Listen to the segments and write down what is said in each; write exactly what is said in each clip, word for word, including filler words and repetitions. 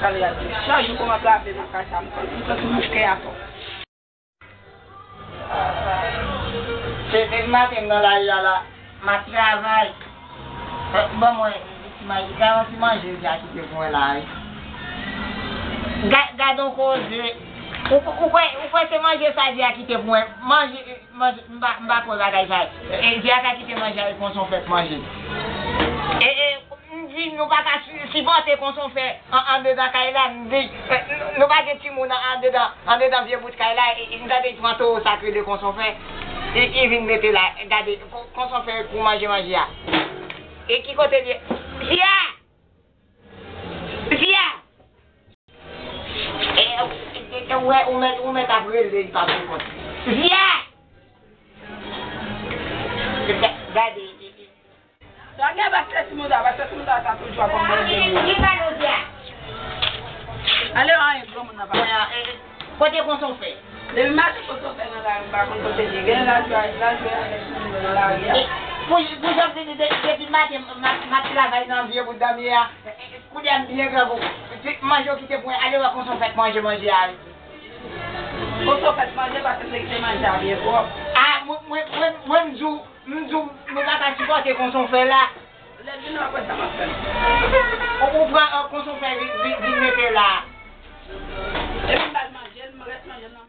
Kale a di, chak jou pou m ap lave nan kay sa, m konn, m konn sou mouch kè a fò. Se depi maten m nan lari a la, m ap travay. Ban mwen ti manje, gade yon ti manje Dya kite pou mwen la, wi. Ga-, gade yon koze. Ou, ou kwè, ou kwè se manje sa Dya kite pou mwen? Manje, manje, m pa, m pa kwè bagay sa. E, e, Dya ka kite manje a, e konsa w fèk manje. E, e, M di nou pa ka si-, sipòte konsa w fè an, andedan kay la, m di, eh, nou, nou pa gen timoun an, andedan, andedan vye bout kay la, e, e, m tande y pran towo sa k rele konsa w fè, e, e vin mete la, gade, ko-, konsa w fè pou manje manje a. E ki kote l ye? Zia! Zia! E, e, e, ou wè, ou mèt, ou mèt ap rele, li p ap reponn. Zia! Ga-, gade, e, e, Sa gen pastè timoun sa, pastè timoun sa, sa toujou ap anmède moun. Ki pa nou di a? Ale anyen, granmoun nan pa. Mwen, e, e, kote konsa w fè? Depi maten konsa w fè nan lari, m pa konn kote l ye. Gen lajwa, lajwa avèk timoun yo nan lari a. E, pou, pou jan m te di, de-, depi maten, m ap, m ap travay nan vye bout danmi a. E, e, e, kounye a m byen grangou. Manje w kite pou mwen, ale wè konsa w fèk manje, manje a. Konsa w fèk manje, paske m te kite manje a byen pwòp. A, mwen, mwen, mwen, mwen m di w, M di w, nou pa ka sipòte konsa w fè la. Lè vin apre sa m ap fè. Ou, ou pran, euh, konsa w fè vin, vin, vin mete la. Epi m ba l manje, m rès manje nan.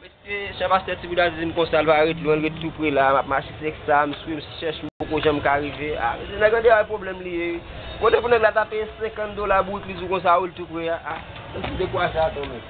Mesye, chan pastè Ti Bouda di m konsa, l pa ret lwen, l ret tou pre la, m ap mache sèk sa, m swiv, m chèche, m poko janm ka rive. A, mesye, nèg lan deja pwoblèm li ye. Kote pou nèg la ta peye senkant dola bourik li di w konsa, wi, l tou pre a. A, mesye, de kwa sa tonbe.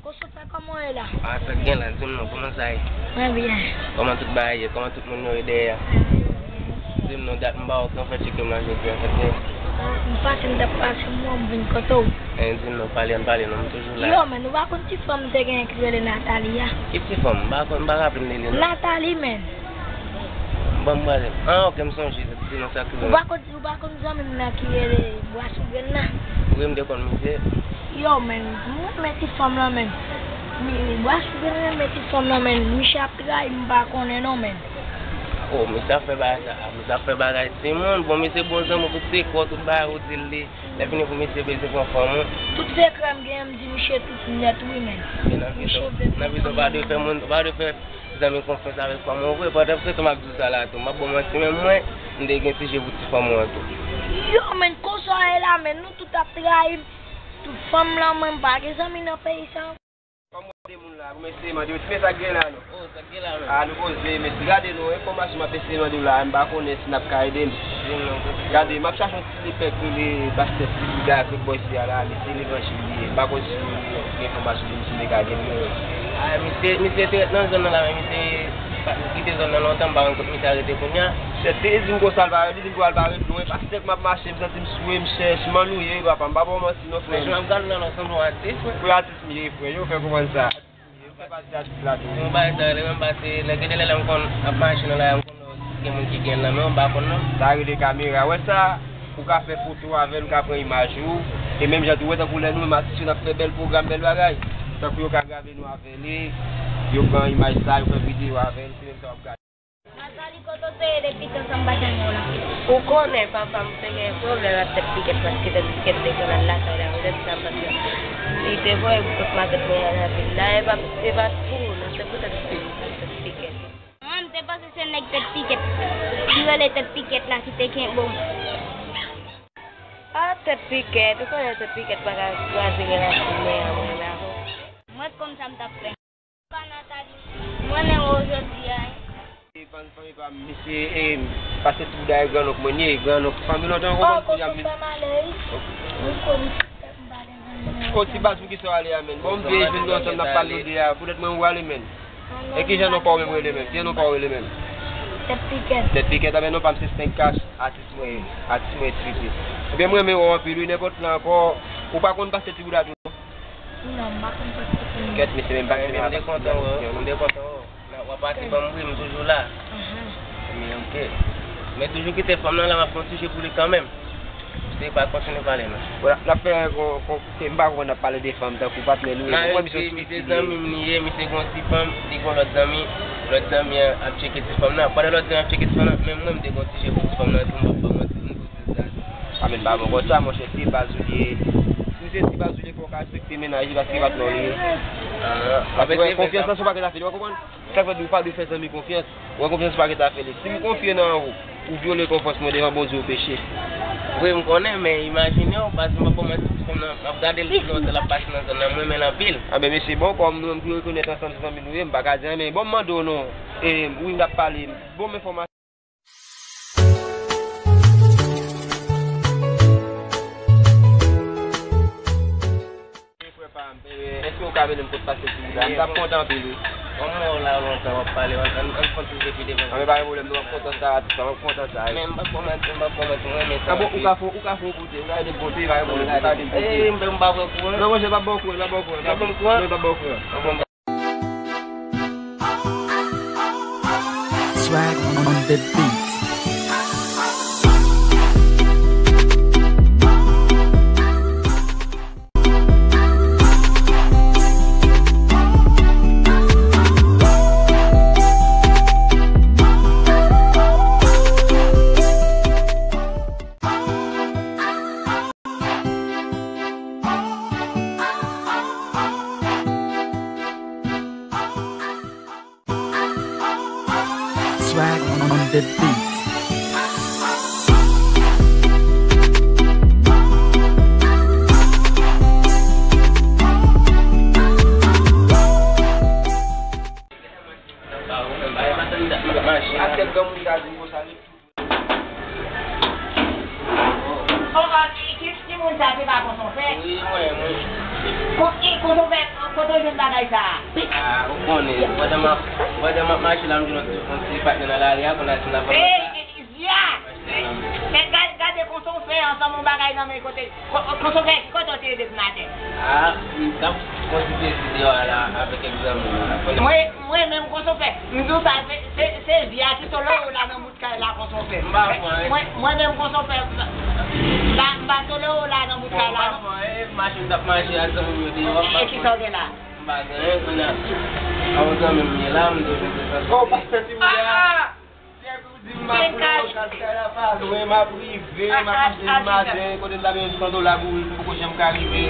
Koso, sa kòman w ye la? A, sa k gen la, di m non, kòman sa ye? Mwen byen. Kòman tout bagay ye? Kòman tout moun yo ye dèyè a? Mwen byen. Di m non, dat m pa wè w, ki fè tcheke m la jodi a, sa k gen? M pase, m t ap pase, m wè w, m vin kote w. E, di m non, pale, ann pale non, m toujou la. Yo, men, ou pa konn ti fanm m te genyen ki rele Nathalie a? Ki ti fanm? M pa konn, m pa raple m de li non. Nathalie, men. Bon, m prale. A, ok, m sonje, se ti non sa ki rele. Ou pa konn Ou pa konn zanmi m nan ki rele Bwa Sou Grenn nan? Wi, m te konn misye. Yo, men, m renmen ti fanm lan, men. Mi-, Bwa Sou Grenn renmen ti fanm lan, men. Misye ap trayi m, m pa konnen non, men. O, misye ap fè bagay sa, misye ap fè bagay timoun. Bon, misye bon zanmi w, tout se kò, tout bagay ou di l li. Lè fini pou misye bezwen pran fanm ou. Tout sekrè m genyen, m di misye tout nèt, wi, men. Nan vi sa, w pa dwe fè moun, w pa dwe fè zanmi konfyans avèk fanm ou vre, pandan se tan m ap di w sa la tou, m ap ba w manti, men mwen, m te gen ti je pou ti fanm ou an tou. Yo, men, konsa w ye la, men, nou tout ap trayi m. Tout fanm lan, mwen, m pa gen zanmi nan peyi sa. Fanm ou de moun la, pou m eseye mande yo, ti men sa k gen la, non? O, sa k gen la, men? A, nou poze, mesye, gade non, enfòmasyon m ap eseye mande w la, m pa konnen si n ap ka ede m. Gade, m ap chache yon ti lepè k rele pastè Ti Bouda ak lòt bò isi a la, li se levanjil li ye. M pa konn si w gen enfòmasyon de misye, m te ka gen li. A, misye, misye te ret nan zòn nan la, men misye pa kite zòn nan lontan, m pa konn kot misye a rete kounye a. Sèt, li di m konsa, l pa, li di m pou al pa ret lwen. Pastè, k m ap mache, m santi m swe, m chèche, m annwiye, wi, papa, m pa ba w manti non, frè m. Men jan m ap gade w la, w sanble yon atis, wi. Wi, atis m ye, frè, yo fè konprann sa. Mwen pa se atis la tou. Yon bagay sa rele menm pase, nèg gen de lè lè m konn ap mache nan lari a, m konn wè gen moun ki gen l nan men w, m pa konn non. Sa rele kamera. Wè sa, ou ka fè foto avè l, ou ka pran imaj ou. E menm jan tou, wè tankou lè nou menm atis yo n ap fè bèl pwogram, bèl bagay. Tankou yo ka grave nou avè li, yo pran imaj sa, yo fè videyo avè l, se menm sa w ap gade. Kote w te ye depi tan sa m pa janm wè w la? Ou konnen papa m te gen pwoblèm ak Tèt Pikèt paske Tèt Pikèt te konn al lakay la, poutèt sa m pa t wè. Li te voye m kot matant mwen an anpil. Dayè, e pa, e pa pou ou non, se pou Tèt Pikèt. Mwen, m te panse se nèg Tèt Pikèt ki rele Tèt Pikèt la ki te kenbe w. Ah, Tèt Pikèt, ou konnen Tèt Pikèt pa ka kraze relasyon mwen an, mwen la. Mwen konn sa m t ap fè. Pa Nathalie, m renmen w jodi a. E fanmi, fanmi pa m, misye, e, pase ti bouda e grannonk mwen ye, grannonk fanmi lontan, ou konprann, kounye a m vin. O, ti baz, pou kisa w ale a, menm? Bon, m veye jwenn nou ansanm, n ap pale de a, poutèt mwen ou ale, menm. E kijan non pa w menm rele menm? Kijan non pa w rele menm? Tèt Pikèt. Tèt Pikèt, a, men non pa m se Senk Kach, atis mwen ye, atis mwen ye tripe. Ebyen, m renmen w anpil, wi, nenpòt lè ankò, ou pa konn pase ti bouda tou non? Non, m pa konn pase ti bouda. Kèt, mesye, menm pa gen. M te kontan wè w, m te kontan wè w. W ap pase ban m bri, m toujou la. Men oke. Men toujou kite fanm nan la, m ap fè yon ti je pou li kanmenm. Se pa kontinye pale non. Bon, n ap fè, kon, kon, se, m pa konprann n ap pale de fanm tankou patnè nou ye. Mwen, misye, misye zanmi m li ye, misye gon ti fanm, li gon lòt zanmi, lòt zanmi an ap tcheke ti fanm nan. Pandan lòt zanmi ap tcheke ti fanm nan, menm mwen m te gon ti je pou ti fanm nan tou, m p ap ba w manti, m gon ti zaz. A, men m pa bon konsa, monchè, se baz ou li ye. Si se ti baz ou li ye, fò w ka respekte mennaj li, paske patnè w li ye. Paske konfyans lan se yon pakèt afè, ou konprann? Sa k fè di w pa dwe fè zanmi konfyans. Ou wè konfyans pa gen afè li. Si m konfye nan ou, ou vyole konfyans mwen devan Bondye, ou peche. Wi, m konnen, men imajine w, paske m ap kòmanse ti fanm nan, m ap gade l pi lontan l ap pase nan zòn nan, m renmen l anpil. A, men mesye, bon, kòm nou menm tou rekonèt ansanm se zanmi nou ye, m pa ka di anyen, men bon, m mande w non. E, wi, n ap pale. Bon, m enfòmasyon. Frè pa m, e, èske w ka mennen m kot pastè Timoun la? M t ap kontan anpil, wi. Bon, m wè w la lontan, w ap pale, ann, ann, ann kontinye pi devan. A, men pa gen pwoblèm, non, m ap kontan sa, atis la, m ap kontan sa, wi. Men m p ap kòmante, m p ap kòmante, mwen renmen sa anpil. A bon, ou ka fè, ou ka fè yon kote, ou ka ede m pote, pa gen pwoblèm, ou ka ede m pote. E, m p ap ba w kouran. Non, monchè, m p ap ba w kouran, m p ap ba w kouran. Ou p ap ba m kouran? Non, m p ap ba w kouran. Bon, bon. Swag on the beat. Swag on the beat. Aksèl granmoun sa di konsa li. O, o, ki, ki, ki moun sa, se pa Konsonfè? Wi, mwen, mwen. Kon, ki, Konsonfè, kote w jwenn bagay sa a? A, ou konnen, pandan m ap, pandan m ap mache la, m jwenn yon ti, yon ti patnè nan lari a, kounye a ti n ap. Ey, Zia! Ey, gad, gade Konsonfè ansanm yon bagay nan men kote. Ko-, Konsonfè, ki kote w te ye depi maten? A, m t ap konsilte si deyò a la, avèk egzanmen an la. Mwen, mwen menm Konsonfè, m di w sa, se, se, se Zia ki tolere w la nan bout kay la Konsonfè. M pa pran, e. Mwen, mwen menm Konsonfè, m pa, m pa tolere w la nan bout kay la, non. Bon, m pa pran, e, mache m t ap mache ak zanmi m yo deyò, m pa pran. E kisa w gen la? M pa gen anyen, kounye a, a yon zanmi m ye la, m te vin desann. Oh, pastè Timoun la. Depi w di m m ap lwe yon kay, kay la pa lwen, m ap rive, m ap mache nan maten, kote m ta benyen san dola bouril, m poko janm ka rive.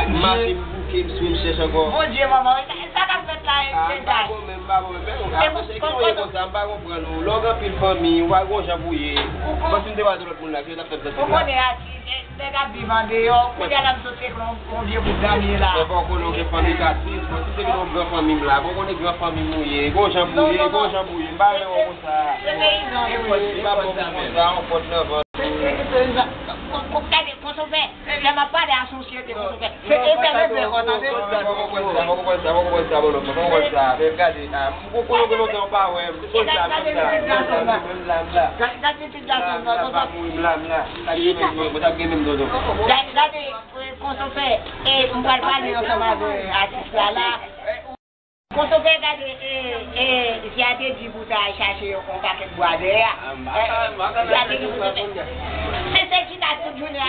M mache, m bouke, m swe, m chèche ankò. Bondye, manman, sa, sa k ap fèt la, e, se gaz. M pa bon menm, m pa bon menm. Men, a, se ki w ye konsa, m pa konprann ou. Lè w gen anpil fanmi, ou pa gon jan pou w ye. Bon, si m te pral de lòt moun la, ki yo t ap fè m santi m la? Ou konnen atis, nèg ap viv andeyò, kounye a la m sot se yon, yon vye bout zanmi la. Men fò w konnen w gen fanmi k atis, mwen si se vin yon gran fanmi m la, bon, w konnen gran fanmi m ou ye, gon jan pou w ye, gon jan pou w ye, m pa renmen w konsa. Se peyizan yo ye. M pa bon pou konsa, yon pòt nan vant. Se, se, se peyizan. Ko, ko, gade, Konsonfè, lè m ap pale a sosyete, Konsonfè. Se, se, se, se, se, tande. Fò konprann sa, fò konprann sa, fò konprann sa, fò konprann sa, men gade, a, m konnen w gen lontan w pa wè m, se konsa, konsa, konsa, m la, m la. Gade, gade, Ti gason sa, tonton. Gade, gade, e, Konsonfè, e, m pral pale ansanm avè atis la la. Konsonfè, gade, e, e, Zia te di pou ta al chache yon pakèt bwa dèyè a. E, Zia te di pou te fè. Se, se chita tout jounen a.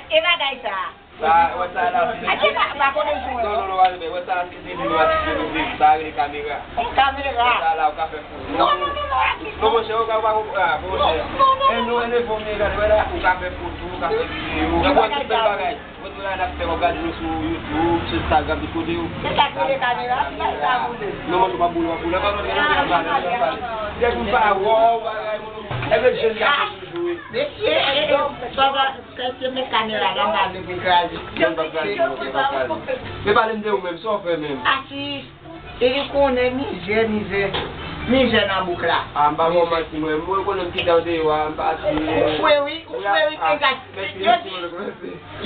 E bagay sa. Sa, wè sa la, se... Aje pa, pa konnen sou... Non, non, non, wè sa la, se de nou atis yo nou viv. Sa rele kamera. Yon kamera. Wè sa la, ou ka fè foto. Non, non, non, non, atis. Non, monchè, ou ka, ou pa konprann. Ah, monchè. Non, non, non, non. E nou, e nou, fò m gade, wè la, ou ka fè foto, ou ka fè videyo. Ou ka fè tout bèl bagay. Mwen, nou la, n ap fè, w ap gade nou sou YouTube, sou Instagram, tout kote yo. Se sa k rele kamera, se pa sa boule. Non, monchè, ou pa boule, ou pa boule. Pa mwen, pa mwen, pa mwen. Dèk m pa wè w, bagay, monchè. Èske jèn gason toujou, wi. Mesye, e, e, e, papa, kèlke met kamera la, m pa vle pou l kraze. Non, l p ap kraze, non, l p ap kraze. Men pale m de ou menm, sa w fè menm? Atis, e li konnen mizè, mizè, mizè nan bouk la. Ah, m pa ba w manti, mwen, mwen konnen m kite w deyò a, m pati. Ou fre wi, ou fre wi, ah, e gad, mèsi, yo mèsi, di, mwen rekonèt.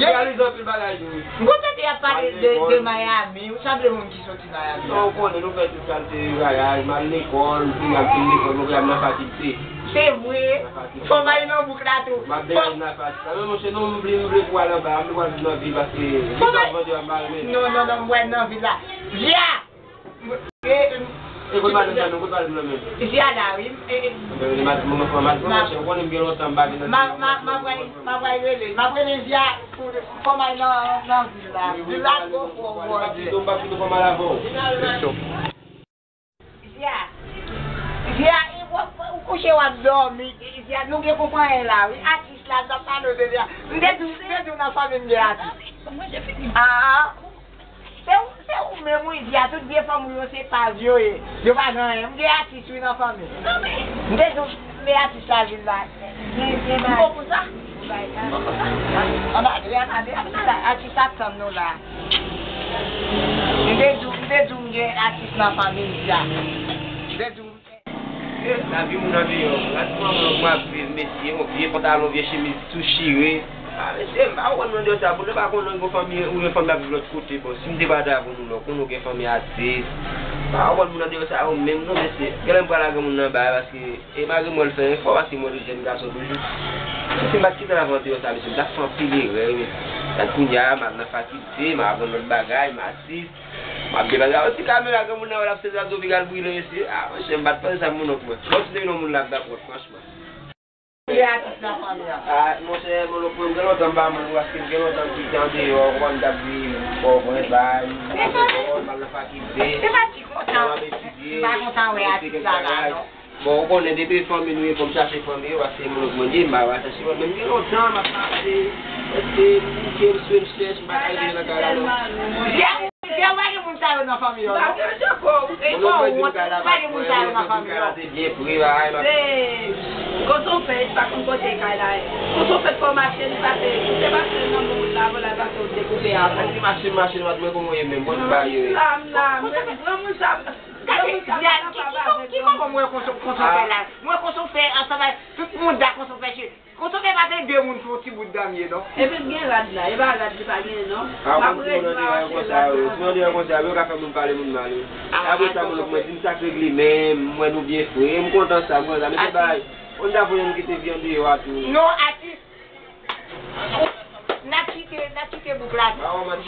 Yo realize anpil bagay tou wi. M kontan te ap pale de, de Miami, ou sanble moun ki soti Miami. Non, ou konnen nou fè tout kalite vwayaj, m al lekòl, m fini al fin lekòl, mwen vle al nan fakilte. Se vre. Nan fakilte. Fò m al nan bouk la tou. M ap degaje nan fakilte. Men monchè, non, m vle, m vle pou al anba, m vle pou al nan vil paske jis ap vande ap mare men. Non, non, non, m wè nan vil la. Vya! E, e, e kote madanm sa non, kote madanm nan menm? Isi a la, wi. E, e, madanm, madanm, monchè, ou konnen m gen lontan m pa vin nan... Ma, ma, ma pral, ma pral rele. Ma pral rele Zia pou, pou kòman nan, nan vil la. Vil la twò fò, Bondye. M pa kite w, m pa kite w kòman la avè w. Zia. Zia, e, w, w, ou kouche w ap dòmi. Zia, nou gen konpayen la, wi. Atis la, n ap pale de Zia. M te di, m te di w nan fanmi m gen atis. Ah. Se ou, se ou menm wi, Zia, tout vye fanm ou yo se paz yo ye. Yo pa gen anyen. M gen atis wi nan fanmi. M te di w, men atis la vin la. Gen, gen bagay. M bon pou sa. Ann ale, ann ale, ann ale. Atis ap tann nou la. M te di w, m te di w m gen atis nan fanmi m, Zia. M te di w. E, lavi moun andeyò. Gad kòman moun ap viv, mesye, yon vye pantalon, vye chemiz tou chire. Ah, mesye, m pa konprann moun andeyò sa. Moun nan pa konnen yon fanmi, ou yon fanmi ap viv lòt kote. Bon, si m te pale avè nou, non, konnen w gen fanmi atis. M pa konprann moun andeyò sa yo menm, non, mesye. Genlè m pral lage moun nan bay, paske, e malgre mwen l fè efò, paske mwen yon jèn gason toujou. Mesye, m pa t kite l avè andeyò sa, mesye, m t ap fè anpil erè, mesye. Gad kounye a, m al nan fakilte, m al aprann lòt bagay, m atis. M ap degaje. Yon ti kamera, granmoun nan wè l ap sezi, l ap di w pi gal brile, mesye. Ah, monchè, m pa t panse sa pou mononk mwen. Bon, si te vin yon moun la, m dakò, franchman. Ki atis nan fanmi an? Ah, monchè, mononk mwen, m gen lontan m pa wè l, paske m gen lontan m kite andeyò, ou konprann, m t ap viv Fòvrè, bay, m al lekòl, m al nan fakilte, m ap etidye, m ap fè kèk bagay. Bon, ou konnen depi fanmi nou ye, fò m chache fanmi yo, paske moun mwen ye, m pa va chache lòt. Men m gen lontan m ap mache, èske m bouke, m swe, m chèche, m pa ka rive nan kay la non. Zia, Zia, ou pa gen moun sa yo nan fanmi yo non? Moun mwen di m kay la pa t mwen, moun mwen di m kay la te byen pre, bagay, m ap... Kote w fèt, pa konn kote kay la ye. Kote w fèt fò w mache, li pase, se pase nan moun la, vòlè pase w dekoupe avan. Mwen di mache, mache, mwen, mwen kòman w ye menm, mwen di ba yo ye. Gade, Diane, ki, ki, ki, ki kòman mwen konso-, konsofe la? Mwen konsofe ansanm ak tout moun da konsofe che. Konsofe pa te de moun sou yon ti bout dam ye, non. Epi l gen rad la, e pa rad li pa gen, non. Ah, m ap konn ti moun andeyò yo konsa, wi. Ti moun andeyò yo konsa, wi, yo ka fè moun pale moun mal, wi. Apre sa, moun mwen di m sa k regle menm, m wè nou byen fre, m kontan sa, m kontan sa, mesye bay. On ta voye m kite vi andeyò a tou. Non, atis. N ap kite, n ap kite bouk la.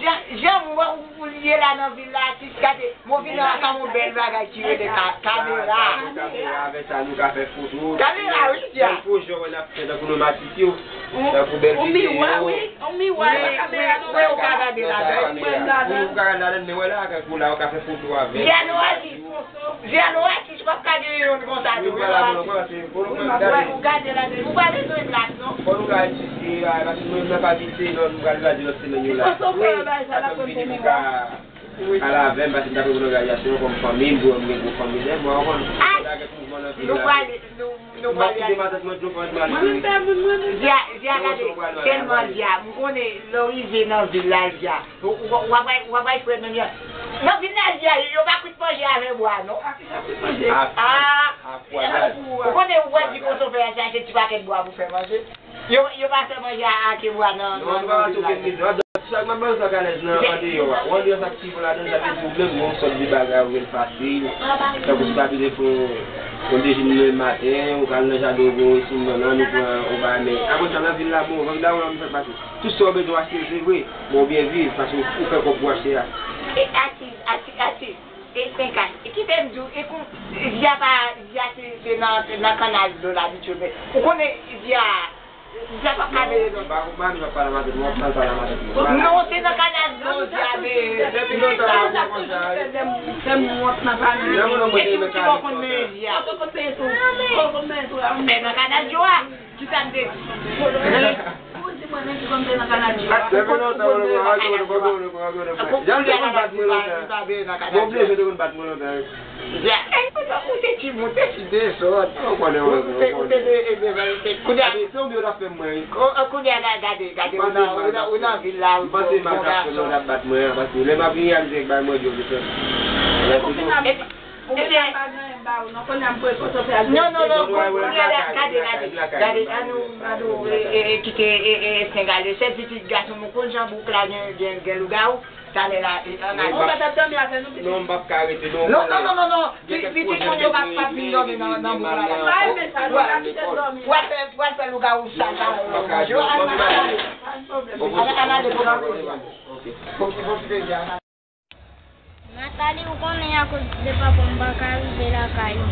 Jan, jan m wè ou, ou ye la nan vil la, atis, gade, m vin ansanm yon bèl bagay ki rele ka-, kamera. Kamera, avèk sa, nou ka fè foto. Kamera, wi, Jan. Bèl pwojè, wè, n ap fè tankou nou atis yo. Tankou bèl videyo. Yon miwa, wi, yon miwa, nan kamera, non, wi, ou ka gade ladan. Ou ka gade ladan, men wè la, tankou la, ou ka fè foto avèk. Jan, ou atis. Jan, ou atis. Ou p ap ka gen youn konsa tou. Wi, ou pa la pou nou kòmanse. Pou nou pran gade. Ou gade la, ou pa bezwen plas, non. Fò nou ka etidye, a, paske nou menm nan pa kite, non, nou pral gade lòt semèn yo la. Wi. Atò m vini pou ka al avè m, paske m t ap reponn òganizasyon kòm fanmi, m di w m gen gwo fanmi, men bon, ou konn, lagè mouvman nan vil la. Nou prale, nou, nou prale. M ap kite matant mwen dlo, fò m al vini. Zia, Zia, gade, tèlman Zia, m konnen lè w rive nan vil la, Zia. Ou, ou, w ap bay, w ap bay frè menm jan. Nan vil la, Zia, yo pa kwit manje avè bwa, non. A ki sa kwit manje? Ah, ou konnen, ou wè di konsofe a chache ti pakèt bwa pou fè manje. Yo, yo pa fè manje a, ake bwa nan, nan, nan vil la. Sa k mande sa k alèz nan andeyò a. Ou andeyò sa k pi bon ladan, sa vle di ou menm gon sòt de bagay ou gen fasil. Tankou si w ta bezwen fè yon, yon dejene demen maten, ou ka al nan jaden ou gen yon resin nan, ou pran yon bagay, men apre sa nan vil la, bon, vag la ou nan misye pase. Tout sa w bezwen w achte l, se vre, men w byen viv, paske w fè kòb pou w achte a. E atis, atis, atis, e senk ach. E ki fè m di w, e kon, Zia pa, Zia se, se nan, se nan kannal dlo l abitye, men ou konnen Zia, Sa pa ka veye non. Pa konprann, pa pale matant, mwen pral pale matant. Non, se nan kanal Jwa, men. Depi lontan, mwen konn sa. Fè m wont nan fanmi. Lè mwen nan mwen te mekanik konsa. Mwen te konn peye tou. Mwen te konn peye tou. Men nan kanal Jwa, ki sa m te di? Ou di mwen menm ki konn te nan kanal Jwa. Depi lontan, mwen konn peye tou. Jan te konn bat mwen lontan. Mwen oblije te konn bat mwen lontan. Ya, e, ou te ti, ou te ti desòd. Ou konnen, ou konnen. Ou te, ou te de, e, de, e, kounye a. Ate, se yon byo t ap fè mwen, wi. Kounye a, gade, gade, ou nan, ou nan, ou nan vil la, ou panse mal t ap fè mwen, t ap bat mwen an, paske lè m ap reyalize k bay mwen byo, se fè m. Epi, epi, non, non, non, kounye a, gade, gade, gade, ann nou, ann nou, e, e, e, kite, e, e, e, Sengalè, se pitit gason, mwen konn jan bouk la gen, gen, gen lougawou. Talè la, e, ann ale. Ou pa t ap dòmi avè nou, pitit? Non, m p ap ka rete, non. Non, non, non, non, non. Pitit moun yo p ap, p ap vin dòmi nan, nan bouk la. Pa renmen sa, nou pa kite l dòmi. W ap fè, w ap fè lougawou sal la. Yo, ann, ann ale. Ann, ann ale, pou n ap koze. Nathalie, ou konnen akoz de papa m pa ka rive lakay ou.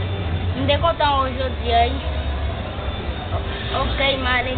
M te kontan wè w jodi a, wi. Oke, m ale.